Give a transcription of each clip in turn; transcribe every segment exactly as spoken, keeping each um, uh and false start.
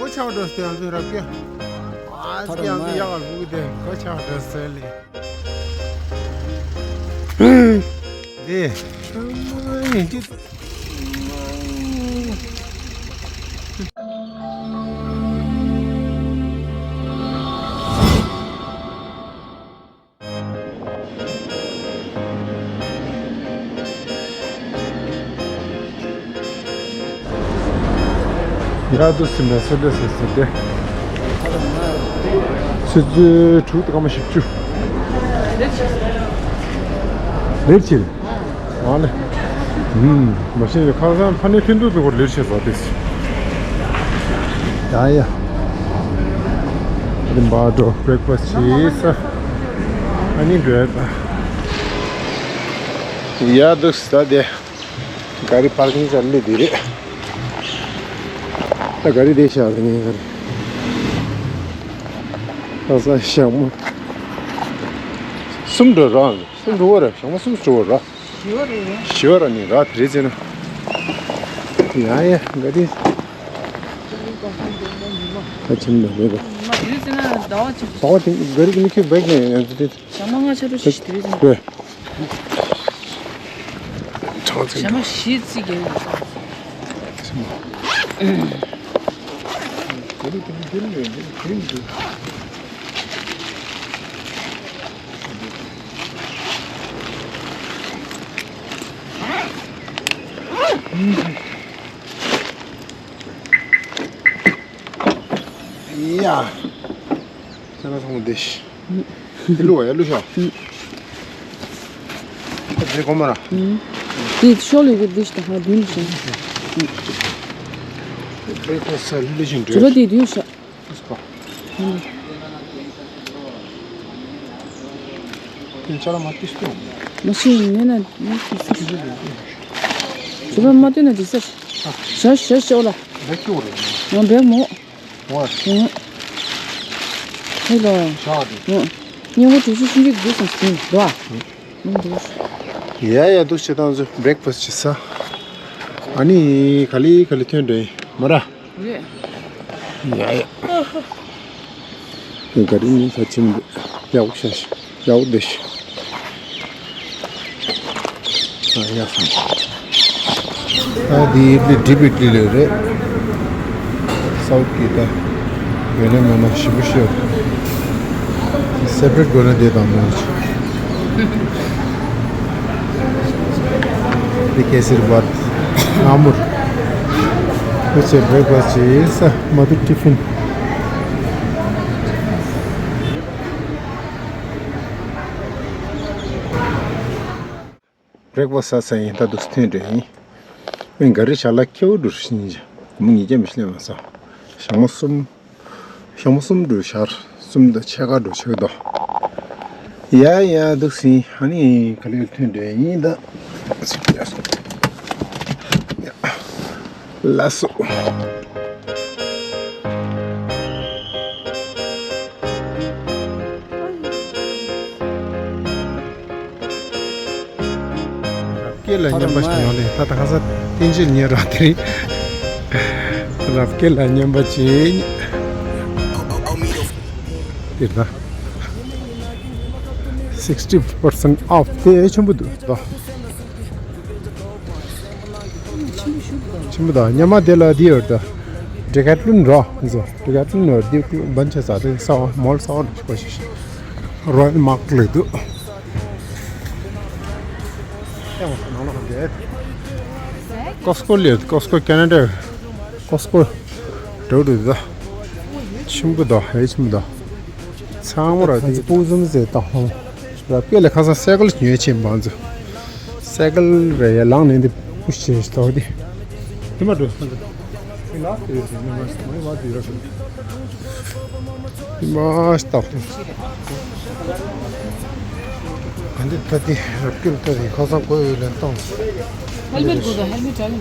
གོ་ཆག་འགྲོ་སྟེ་ང་ཚོའི་རབ་རྒྱ། ཨ་ཙི་ང་ཚོ་ཡག་ག་སྒུག་སྟེ་གོ་ཆག་འགྲོ་ཟེར་ལེ། དེ། ཡ་དུ་སི་མེ་སོ་དེ་སི་སི་དེ། ཆུ་ཚོད་དྲུག་དང་སྐར་མ་བཞི་བཅུ། ལེགས་ཆེ། ཨ་ལེ། ཨུམ། མ་གཞི་ཁ་སང་ཕ་ནས་ཐུན་དུ་དུ་གོར་ལེར་ཤེས་བ་དེ། ཡ་ཡ། རིམ་པ་འགྲོ་བྷི་རེག་ཕ་སི་བྱེད་ས། ཨ་ནི་འགྲོ་ཡ་ད། ཡ་དུ་ས་དེ། ག་རི་པར་ཀིང་ཅར་ལེ་དེ་རེད། ད་ག་རི་དེ་ཤར་དེ་ནས་ག་རི། ཁ་སང་ཞག་མ། གསུམ་འགྲོ་ར། གསུམ་འགྲོ་བ་ར། ཞག་མ་གསུམ་འགྲོ་བ་ར། བཞི་བ་རེད། བཞི་བ་ར་ནི་ར་དེ་རེད་ཟེར་ན། ཡ་ཡ་ག་རི། ད་ཁྱིམ་ནང་མེད་པ། མ་དུས་ཟེར་ན་ཟླ་བ་གཅིག་ཟླ་བ་དེ་ག་རི་གི་ནི་ཁྱོད་བེག་ནས་ཡང་དེ། ཞག་མ་ལྔ་ཆ་རུ་ཞིག་དུས་ཟེར་ན། ཧོས། གྲངས་ཚད། ཞག་མ་བཞི་རྩིས་རྒྱག་ཡོད་ས། ཡ། ཁྱེད་རང་ཚང་མ་བསྡད་ཤིག་དེ་བླུགས་པ་ཡ་བླུགས་ཤོག་ད་དེ་གོ་མ་ར། དེ་ཤོག་ལེ་གི་བསྡད་ཤིག་ད་ཧ་བདུན་ཤིག་བྷི་རེག་ཕ་སི་ལི་ཞིག་འགྲོ། ཇུ་ལ་དེ་བསྡད་ཤོག་ཨིས་ཀ། དེ་ཅ་ལ་མ་ཏིས་ཏོ། མ་ཤི་ནེ་ན་ནེ་ཏིས་ཏོ། ཇུ་ལ་མ་ཏོ་ན་དེ་ས། ཤ་ཤ་ཤ་ལ། བེག་ཏུ་རེད། ང་བེག་མོ། ཝ། ཧེ་ལོ། ཤ་དེ། ཉིན་གུང་དྲུག་ཅུ་སུམ་ཅུ་དགུ་སོང་ཟིན་རོ། ཡ་ཡ་འདུག་བྱེད་སྟངས་ཚོ་བྷི་རེག་ཕ་སི་ཅི་ས། ཨ་ནི་ག་ལེ་ག་ལེ་ཐོན་འདྲ་ཡིན་མ་ར། རེད། ཡ་ཡ། ག་རེ་ནི་ད་ཁྱིམ་འདུག་ཡག་པོ་ཤ་ཤ་ཡག་པོ་འདུག་ཤ། ཨ་ཡ་སང་། ཨ་དེ་ཨིད་ལི་ཌིབ་ཨིད་ལི་ལས་རེད། སའུཐ་གི་ད་ཡོད་ན་མེད་ན་ཞིམ་པོ་ཤོད། སེ་པ་རེཊ་དགོས་ན་དེ་དང་མོ་ཆུ། འདི་གེ་སར་བཏབ། ཨ་མུར། ཁོ་ཚོས་བྷི་རེག་ཕ་སི་ཅི་ཡིན་ས་མ་གཏོགས་ཏི་ཕིན། བྷི་རེག་ཕ་སི་ཟ་ས་ཡིན་ད་འདུག་ཐོན་འདྲ་ཡིན། ཨེ་ག་རེ་ཞག་ལ་ཁེའུ་འགྲོ་ཤིན་ཅི། སྒོར་མོ་ཉིས་བརྒྱ་མི་ཤི་ལས་མ་ས། ཞག་མོ་གསུམ། ཞག་མོ་གསུམ་འགྲོ་ཤར། གསུམ་དང་ཕྱེད་ཀ་འགྲོ་ཆགས་དོ། ཡ་ཡ་འདུག་སིན་ཧ་ནི་ག་ལེར་ཐོན་འདྲ་ཡིན་ད། ལ་སོ། རབ་རྒྱས་ལ་རྔན་པ་ཞིག་ཡོང་ལེ་ད་ད་ཁ་ས་བསྟན་བཅོས་ཉེ་ར་དེ་རིང་། རབ་རྒྱས་ལ་རྔན་པ་ཅིག་དེ་ད། sixty percent off དེ་ཆེན་པོ་འདུག་ད། ཆེན་པོ་ད་ཉི་མ་དེ་ལ་དེ་ཡོད་ད། ཌི་ཀེ་ཐི་ལོན་རོ། འཛོ་ཌི་ཀེ་ཐི་ལོན་རོ་དེ་ཀུ་བན་ཆ་ས་དེ་ས་བ་མོལ་ས་བ་འགྲོ་ཤི་གོ་ཤི་ཤི། རོ་ཡལ་མཱར་ཊི་ལ་འདུག་ཀོ་སི་ཀོ་ལས་ཀོ་སི་ཀོ་ཁེ་ན་ཌ། ཀོ་སི་ཀོ་འགྲོ་འགྲོ་ད། ཆེན་པོ་ད་ཧེ་ཆེན་པོ་ད། ཚང་མ་ར་དེ་ཚོ་སྤུ་ཟུམ་ཟེར་ད་ཧོ། རབ་རྒྱས་ལ་ཁ་སང་སའི་ཀལ་ཉོས་ཆེན་པོ་འཛོ། སའི་ཀལ་རེ་ཡ་ལངས་ནས་འདི་པུ་ཤི་བྱས་ཤི་ཐོག་འདི། ཉི་མ་འགྲོ་སོང་འདི། ཉི་མ་འགྲོ་སོང་། ཉི་མ་འདི་ར་སོང་། ཉི་མ་ཤི་ཐོག་འདི། ག་འདི་ད་འདི་རབ་རྒྱས་ད་འདི་ཁ་སང་གོ་ཡོད་ལན་བཏང་། ཧེལ་མེད་དགོས་དང་ཧེལ་མེད་དྲ་ལ།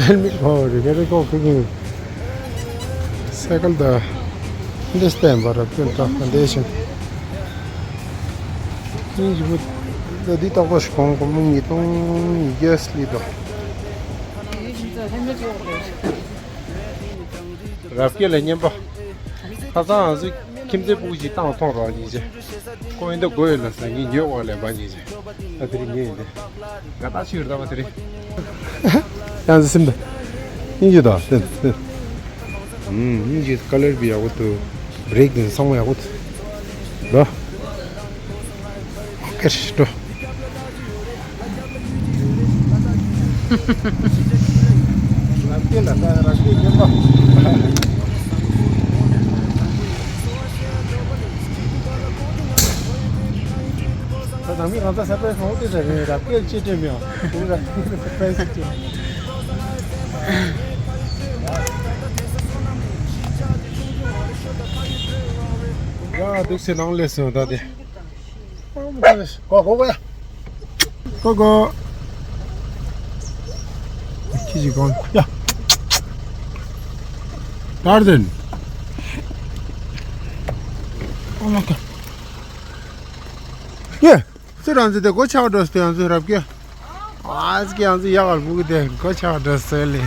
ཧེལ་མེད་གོ་རེ་ག་རེ་གོ་ཁུག་གི། སའི་ཀལ་ད། འདི་སྟན་པ་རབ་རྒྱས་ད་འདི་ཤིང་། ཉིན་བཞི་པོ། ད་འདི་ཏག་ཏག་ཞིག་གོང་སྒོར་མོ་ཉིས་སྟོང་ཉིས་བརྒྱ་སླེབས་འདུག་ཡིན་ཙང་ལྷད་མེད་ཀྱི་འོག་རེད། རབ་རྒྱས་ལ་རྔན་པ། ཁ་སང་ང་ཚོ་ཁྱིམ་མཚེས་སྤུ་གུ་ཞིག་བཏང་ཐོངས་རོགས་གཉིས་བྱས། ཁོ་ཡིན་ད་དགོས་ཡོད་ལ་ཟ་ངས་ཉོས་འོག་ལས་པ་གཉིས་བྱས། ད་དེ་རིང་ཉོས་ཡིན་ཏེ། ང་ད་ཕྱིར་ད་བ་དེ་རིང་། ཡང་ཟི་སིམ་ད། སྙིང་རྗེ་ད་དེ་དེ། ཨུམ། སྙིང་རྗེ། ཀ་ལར་བི་ཡག་པོ་འདུག་བྷི་རེག་དེ་ཚང་མ་ཡག་པོ་འདུག་འགྲོ། ཨོ་ཀེ་འགྲོ། རབ་རྒྱས་ལ་ད་རབ་རྒྱས་རྔན་པ། ད་ནང་མི་གང་ཚ་ས་པའི་ཧོང་ཏེ་ཟ་རེད། རབ་རྒྱས་ཅེས་སྤྲད་མི་ཡང་ཁོང་རབ་རྒྱས་ས་པའི་ཟ་ཅེས། ཡ་འདུག་སེ་ནང་སླེབས་སོང་ད་དེ། གོ་གོ་གོ་ཡ། གོ་གོ། ཁྱི་ཞིག་གོ་ཡ། ད་རེད། ཨོ་མ་ཀ། ཡེ། སུ་རང་ཚོ་དེ་སྒོ་ཕྱག་འགྲོ་སྟེ་ང་ཚོ་རབ་ཀྱི། ཨ་ཙི་ཀྱི་ང་ཚོ་ཡག་ག་སྤུ་གུ་དེ་སྒོ་ཕྱག་འགྲོ་སོང་ལེ།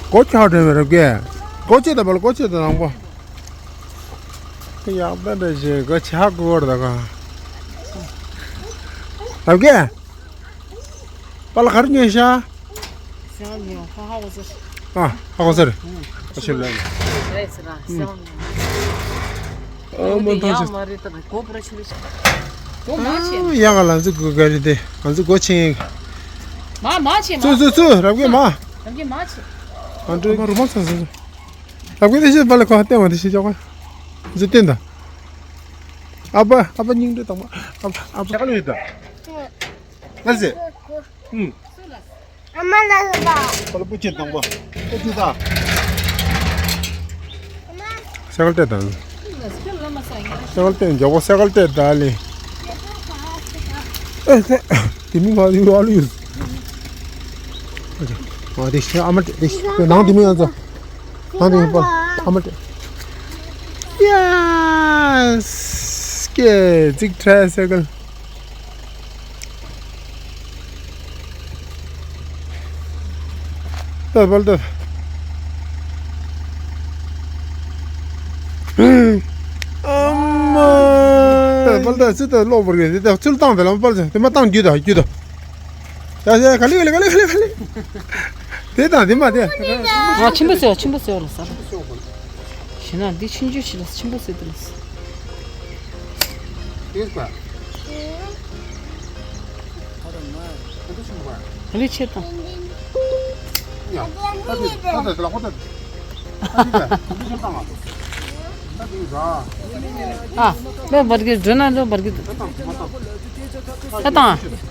སྒོ་ཕྱག་འགྲོ་མི་རབ་ཀྱི། སྒོ་ཕྱེ་དང་པ་ལ་སྒོ་ཕྱེ་དང་ནང་པོ། ཡག་པ་འདྲ་ཞིག་གོ་ཆག་གོ་ར་ད་ག་རབ་ཀྱི། པ་ལ་གར་ཉོས་ཤག་སེང་ཉོ་ཧ་ཧ་གོ་ཟེར། ཨ་ཧ་གོ་ཟེར། ཨ་ཆེ་ལ། རེད་ཟེར་ར་སེང་ཉོ། ཨ་མོ་ཐང་ཆེ། ཡག་མ་རེད་ད་གོ་པ་ར་ཆེ་རེད། གོ་མ་ཆེ། ཡག་ག་ལ་ཚིག་གོ་ག་རེད་དེ་ང་ཚོ་གོ་ཆེ། མ་མ་ཆེ་མ། ཚུ་ཚུ་ཚུ་རབ་ཀྱི་མ། རབ་ཀྱི་མ་ཆེ། ཨ་འདྲ་མ་རུ་མ་ཚ་ཚ་ཚ། རབ་ཀྱི་དེ་ཤེས་པ་ལ་ཁོ་ཧ་བསྟན་བ་དེ་ཤེས་ཆོག་ག་འཛུལ་བསྟན་དང་། ཨ་ཕ་ཨ་ཕ་སྙིང་འདོད་དང་པ་ཨ་ཕ་ཨ་ཕ། ཆག་ལོས་དང་། ལ་ཟེ། ཨུམ། ཨ་མ་ལ་ཟེ་པ། པ་ལ་པུ་ཅེ་དང་པ། པུ་ཅེ་ད། ཨ་མ། སེ་གལ་ཏེ་དང་། སེ་གལ་ཏེ་མགྱོགས་པོ་སེ་གལ་ཏེ་ད་ལེ། ཨེ་ཧེ། དེ་མིན་ང་ཡུ་ཨ་ལུ་ཡུ། ཨ་དེ་ཤ་ཨ་མ་དེ་ནང་དེ་མིན་ང་ཚོ། ཨ་ནི་པ། ཨ་མ་ཏྲེ། ཡ། སྐད་ཅིག་ཁྲ་སེ་གལ། ཏོ་བལ་ཏོ། ཨ་མ། ཏོ་བལ་ཏོ་ཚུལ་ཏོ་ལོག་བར་གི་ཏོ་ཚུལ་བཏང་དེ་ལ་བལ་ཏོ་དེ་མ་བཏང་རྒྱུ་དོ་རྒྱུ་དོ། ཡ་ཡ་ག་ལེ་ག་ལེ་ག་ལེ་ག་ལེ་ག་ལེ། དེ་དང་དེ་མ་དེ། ང་ཆེན་པོ་ཟེར་བ་ཆེན་པོ་ཟེར་བ་ལ་ཟ། ཞེ་ན་འདི་ཆུང་ཆུང་ཞིག་ལ་ཆེན་པོ་ཟེར་དུ་ལ་ཟ། དེ་ཟ། ག་ལེ་ཆེ་དང་། ཡ། ད་དེ་ད་དེ་ལ་ཧོ་ད་དེ། ད་དེ་ད་དེ་ཆེ་དང་ང་། ད་དེ་ཟ། ཨ། ལོ་བར་གྱི་འགྲོ་ན་ལོ་བར་གྱི་འགྲོ། ད་དང་མ་དང་། ད་དང་།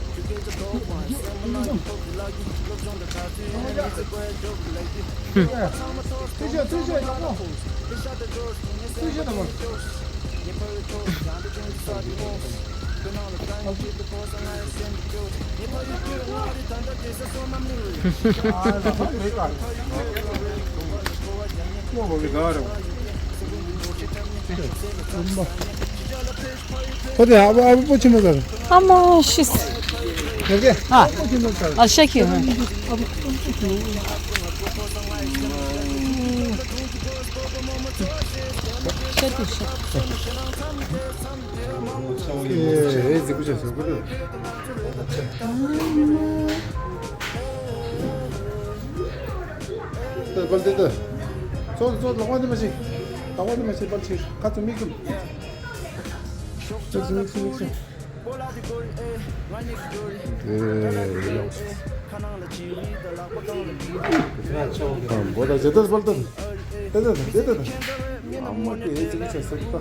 ཁོ་དེ་ཨ་བ་ཨ་བ་པོ་ཆེན་མོ་ཟེར། ཨ་མ་ཤི། ཨ་བ་པོ་ཆེན་མོ་ཟེར། ཨ་ཤ་ཁྱི། ཤ་ཁྱི་ཤ། ཨེ་ཨེ་ཟིག་གུ་ཆ་ཟིག་གུ། ད་པལ་ཏེ་ད། ཚོ་ཚོ་ལོག་པ་འདི་མ་ཤེས། ལོག་པ་འདི་མ་ཤེས་པལ་ཆེ། ཁ་ཚུ་མིག་ཚུ། མིག་ཚུ་མིག་ཚུ་མིག་ཚུ། ཨེ་ཡོ། ཨ་འབོ་ད་ཇེ་ད་པལ་ཏེ། ད་ད་ད་ད་ད། ཨ་མ་ཀེ་ཨེ་ཚིག་ཆ་ཟིག་ད།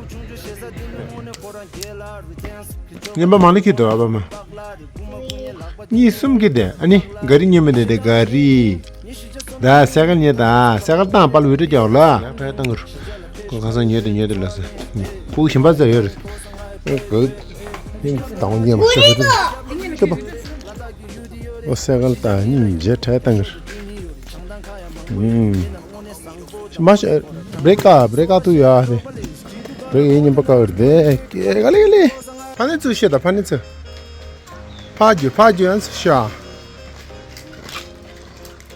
ཉན་པ་མང་ལེ་ཁྱེར་འདུག་ཨ་བ་མ། གཉིས་གསུམ་གྱི་དེ་ཨ་ནི་ག་རི་ཉན་མི་དེ་དེ་ག་རི། ད་སེ་གལ་ཉན་ད་སེ་གལ་བཏང་པལ་བི་ཏྲ་རྒྱག་ལ་ཡག་ཕྲ་བཏང་གི་རུ། ཁོ་ཁ་སང་ཉོས་དེ་ཉོས་དེ་ལ་སེ། ཁུག་ཞིམ་པ་ཟེར་ཡོད་རེད། ཨེ་ག་ཡིན་དང་ཉན་མ་ཤོད་ཤོད་ཤོད་པ། ཨོ་སེ་གལ་ད་ཉིན་རྗེས་ཕྲ་བཏང་གི་རུ། ཨུམ། མ་ཤ་བྷི་རེག་ཀ་བྷི་རེག་ཀ་ཐུག་ཡ་རེད། བྷི་རེག་ཡིན་ཉིན་པ་ཀ་བར་དེ་ཀེ་ག་ལེ་ག་ལེ། ཕ་ནི་ཚུ་ཤེས་ད་ཕ་ནི་ཚུ། ཕ་རྒྱུ་ཕ་རྒྱུ་ཡང་ཚུ་ཤ།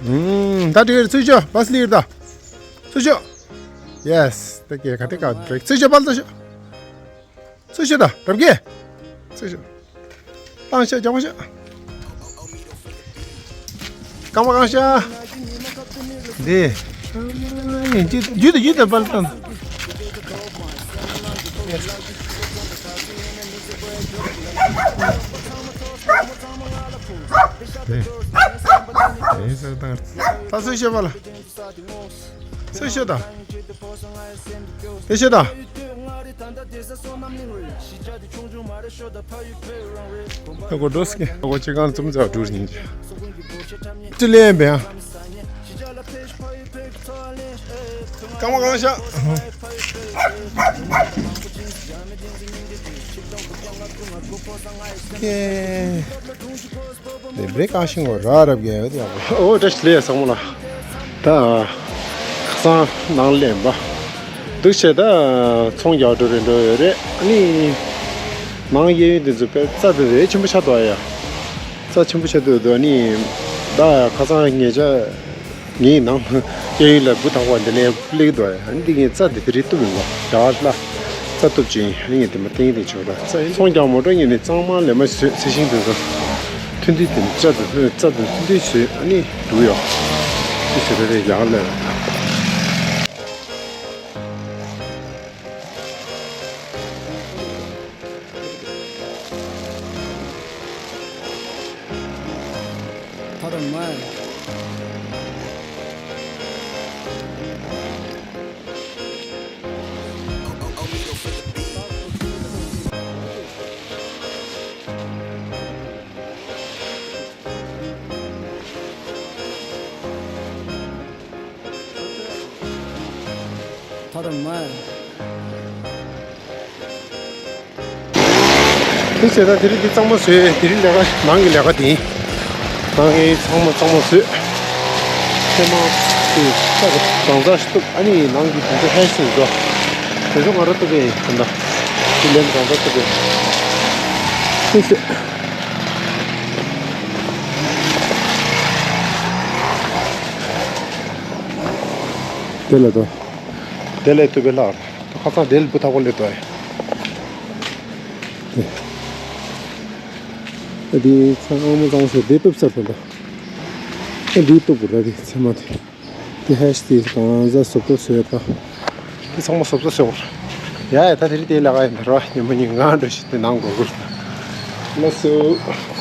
ཨུམ། ད་འགྲིག་རེད། ཚུར་ཤོག་པ་སི་ལིར་ད། ཚུར་ཤོག་ཡེ་སི། ད་གེ་ག་དེ་ག་འགྲིག་ཚུར་ཤོག་པ་ལ་ཚུར་ཤོག་ཚུར་ཤོག་ད་རབ་གེ་ཚུར་ཤོག་བཏང་ཤག་རྒྱག་པ་ཤག་རྐང་པ་བཀང་ཤག་འདི། ཡིན་གཅིག་རྒྱུད་དུ་རྒྱུད་དུ་པ་ལ་བཏང་། ད་ཚུར་ཤོག་པ་ལ། ཚུར་ཤོག་ད། དེ་ཤོག་ད། ཨ་གོ་འགྲོ་སི་ཀེ། ཨ་གོ་ཅི་གང་ཙུམ་ཙ་འགྲུར་ཉིན་གྱི། ཅི་ལེན་པའི་ཨ། རྐང་པ་བཀང་ཤག་ཀེ། དེ་བྲེ་ཀ་ཤིང་བ་ར་རབ་རྒྱལ་ཡོད་ཡག་པོ། ཨོ་བཀྲ་ཤིས་བདེ་ལེགས་བཟང་མོ་ལགས། ད་ཁ་སང་ནང་ལེན་པ་འདུག་བྱས། ད་ཚོང་རྒྱག་འགྲོ་རེ་འགྲོ་ཡོད་རེད། ཨ་ནི་ནང་གཡས་གཡོན་དེ་ཚོ་དཔེ་རྩྭ་དེ་རེད་ཆེན་པོ་ཆགས་འདུག་ཡ། རྩྭ་ཆེན་པོ་ཆགས་འདུག་འདུག་ཨ་ནི་ད་ཁ་སང་ངེད་ཅག་ངའི་ནང་གཡས་གཡོན་ལ་འབུ་འཐག་པ་འདི་ནས་སླེབས་འདུག་ཨ་ནི་འདི་ངས་རྩྭ་འདི་དེ་རིགས་གཏུབ་ཡོང་བ་རྒྱ་གར་ལ་རྩྭ་གཏུབ་ཅིང་ཨ་ནི་ངས་དེ་མ་ཏིང་ཏིང་བྱོས་ལ་ཚོང་རྒྱག་མ་འགྲོ་ངས་ནི་གཙང་མ་ལས་མ་བཟོས་ཚེ་ཤིང་དེ་ཚོ་ཐུན་ཏིག་དེ་ནི་རྩྭ་དེ་ཚོ་རྩྭ་དེ་ཐུན་ཏིག་བཟོས་ཨ་ནི་འགྲོ་ཡོང་དེ་བྱས་ད་རེས་རྒྱ་གར་ལ། ཐ་ར་མ། ཐ་ར་མ། དེ་བྱས་ད་དེ་རིང་འདི་གཙང་མ་བཟོས། དེ་རིང་ལས་ཀ་ནང་གི་ལས་ཀ་དེ་ཡིན། ནང་གི་ཚང་མ་གཙང་མ་བཟོས། ཚེར་མ་དེ་ས་གི་གང་ཚ་ཞིག་གཏུབ། ཨ་ནི་ནང་གི་དེ་ཚོ་ཧེ་སི་འགྲོ། དེ་ཚོ་ང་རང་གཏུབ་པ་ཡིན་ད་ལྟ། དེ་ལན་གང་ཚ་གཏུབ་པ་ཡིན། དེ་བྱས། དེ་ལ་དོ། དེ་ལས་གཏུབ་པའི་ལྷག་ཁ་སང་དེ་ལ་འབུ་འཐག་པ་སླེབས་འདུག་ཨ། འདི་ཚང་མ་གཙང་སེ་འདི་གཏུབ་ཚར་དོ་འདུག་ཨ་འདི་གཏུབ་དགོས་ར་འདི་ཚང་མ་དེ། འདི་ཧེ་སི་དེ་གང་ཟ་སོབ་སོབ་བཟོས་ད། འདི་ཚང་མ་སོབ་སོབ་བཟོས་དགོས་ར། ཡ་ཡ་ད་དེ་རིང་དེ་ལས་ཀ་ཡིན་ད་ར་ཉི་མ་ཉིན་གང་འགྲོ་ཞིག་དེ་ནང་འགྲོ་དགོས་ར། ལགས་སོ།